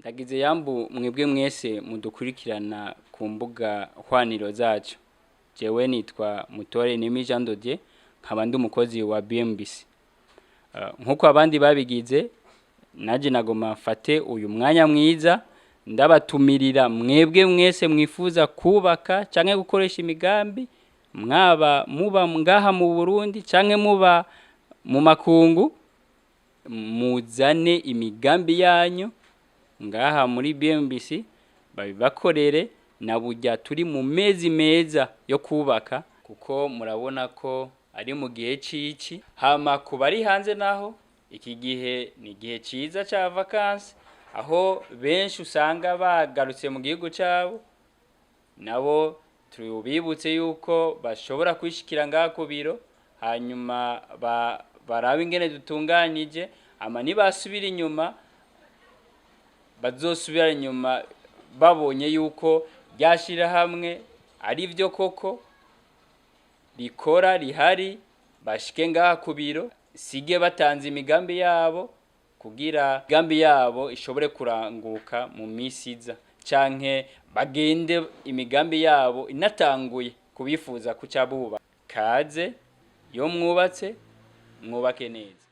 Ndagize yambu mwebwe mwese mudukurikirana ku mbuga hwaniro zacu. Jewe nitwa Mutore Nimi Jean de Dieu, nkaba ndi umukozi wa BMBC. Nkuko abandi babigize, naje nagoma mfate uyu mwanya mwiza ndabatumirira mwebwe mwese mwifuza kubaka canke gukoresha imigambi, mwaba muba ngaha mu Burundi canke muba mu makungu, muzane imigambi yanyu ngaha muri BMBC babibakorere. Na burya turi mu mezi meza yo kubaka, kuko murabona ko ari mu gihe cici. Hama ku bari hanze naho, iki gihe ni igihe ciza ca vacances, aho benshi usanga bagarutse mu gihugu cabo. Nabo tubibutse yuko bashobora kwishikira ngaha ku biro, hanyuma barabe ingene dutunganije. Ama nibasubira inyuma, bazosubira inyuma babonye yuko ryashirahamwe ari vyo koko rikora rihari. Bashike ngaha ku biro, sige batanze imigambi yabo kugira imigambi yabo ishobore kuranguka mu misi iza, canke bagende imigambi yabo inatanguye kubifuza kuca buba. Kaze, yo mwubatse mwubake neza.